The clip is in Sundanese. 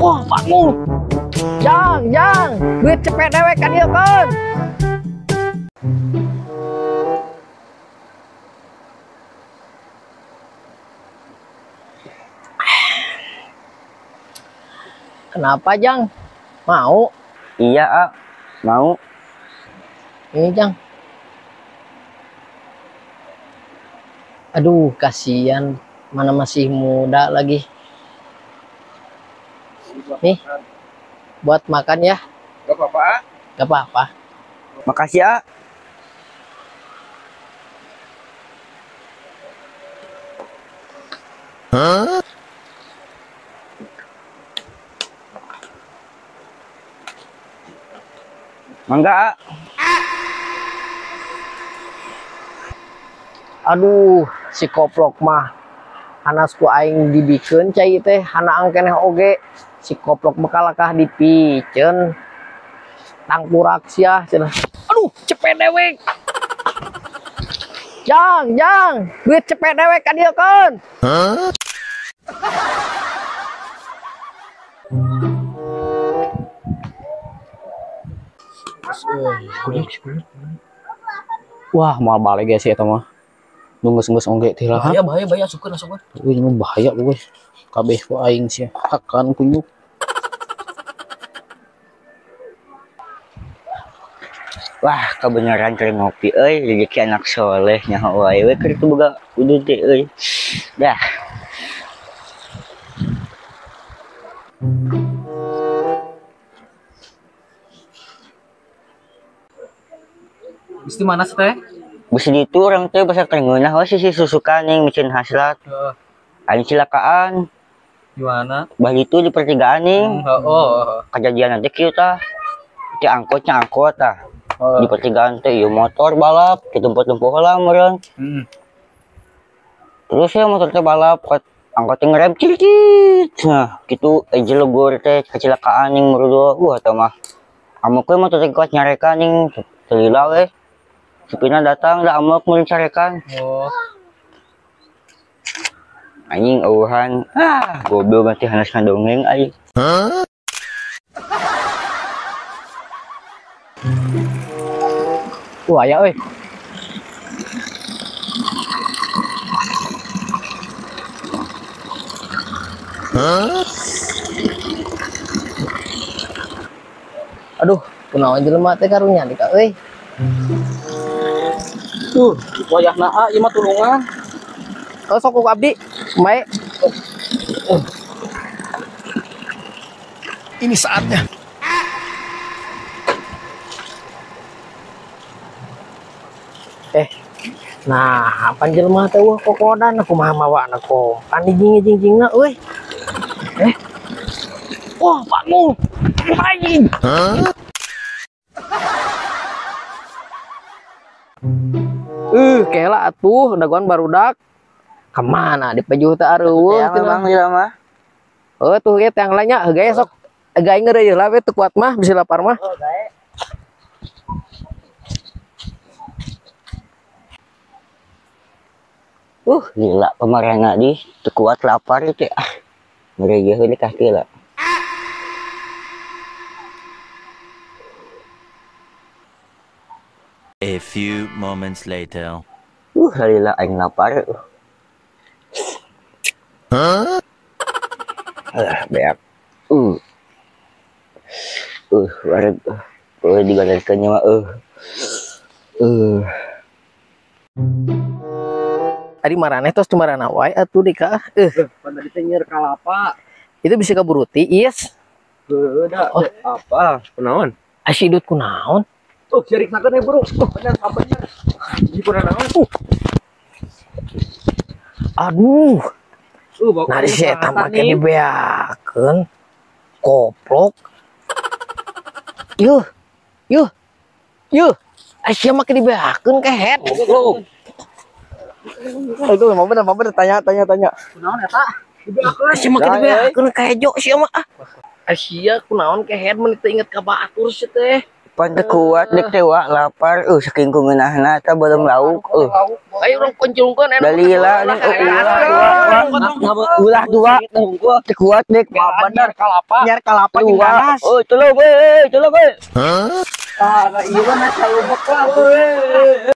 Wah, bangun. Jang, jang, duit cepet dewek kan ieu kan. Kenapa, Jang? Mau? Iya, A. Mau. Ini, Jang. Aduh, kasihan. Mana masih muda lagi. Nih, buat makan ya. Gak apa-apa, A. Gak apa-apa. Makasih, A. Hah? Mangga, A. Aduh, si koplok mah. Hanas ku aing dibikeun cai teh, hana angkeneh oge. Si koplok bekalakah dipiceun. Tangkurak sia cenah. Aduh, cepet dewek. Jang, jang, duit cepet dewek ka dieu keun. Hah? Wah, mau balik ya sih eta mah. Nunggu-nunggu ongge teh lah. Bahaya, bahaya, bahaya, asupkeun, asupkeun. Wih, ini bahaya gue. Kabeh ku aing sia. Hakan kunyuk. Wah, kebenaran keur ngopi euy, rezeki anak soleh nyaho wae we keur boga udud teh euy. Dah. Mesti mana sih teh? Bisi ditu orang teh basa keur ngeunah we sisi susukan yang micin hasrat. Heeh. Anu cilakaan. Di mana? Bah ditu di pertigaan ning. Heeh. Kejadian teh kieu tah. Ti angkotnya angkot tah. Di pertigaan teh ieu motor balap, ditempo-tempo heula meureun. Heeh. Terus ya motor teh balap, angkot teh ngerem cicit. Nah, kitu jelegur teh kecelakaan ning merudua. Wah, tah mah. Amuk we motor teh kuat nyarekan ning teu lila we. Supirna datang dah amuk mun carekan. Oh. Anjing eueuhan. Ah, goblok mati hanas dongeng aing. Hah? Wah, aya euy. Hah? Aduh, kunaon jelema teh karunya dika euy. Tuh, wayahna A ieu mah tulungan. Oh, sok ku abdi. Mae. Ini saatnya. Nah, apa jelema teh wah kokodan kumaha mawana kompan dijing-jingjingna euy. Wah, bangun. Anjing. Hah? Kela atuh dagoan barudak. Kemana dipejuh teh areueuh teh Bang lila mah. Oh, tuh ge teh lainnya gae sok gae ngeureuy lah we teu kuat mah bisa lapar mah. Oh, gae. Gila pemarana di teu kuat lapar teh ah. Ngeureuyeuh we kaki lah. A few moments later. Lila aing lapar. Hah? Alah, beak. Wareg. Digalerkeun nya mah. Tadi maraneh tos cumarana wae atuh dika. Pan tadi teh nyer kalapa. Itu bisa kaburuti, yes. Heueuh da. Oh. Apa? Kunaon? Asidut kunaon? Oh, jariksakeun we, Bro. Bener apanya? Ieu kunaon? Aduh. Nah, si eta make dibeakeun. Koplok. Yuh. Yuh. Yuh. Asia make dibeakeun kehet. Goblok. Itu mau bener tanya. Kunaon eta? Dibeakeun. Asia make dibeakeun kejo sia mah. Asia kunaon kehet mun teu inget ka batur sia teh. Pan teu kuat dek teh wa lapar saking ku ngeunahna eta beuleum lauk. Ayo urang kuncungkeun enak. Dalila nih ulah ulah dua teu kuat dek. Bener kalapa. Nyar kalapa jeung Dua. nanas. Oh, tolong eh, tolong eh. Ah, ieu mah salubek lah.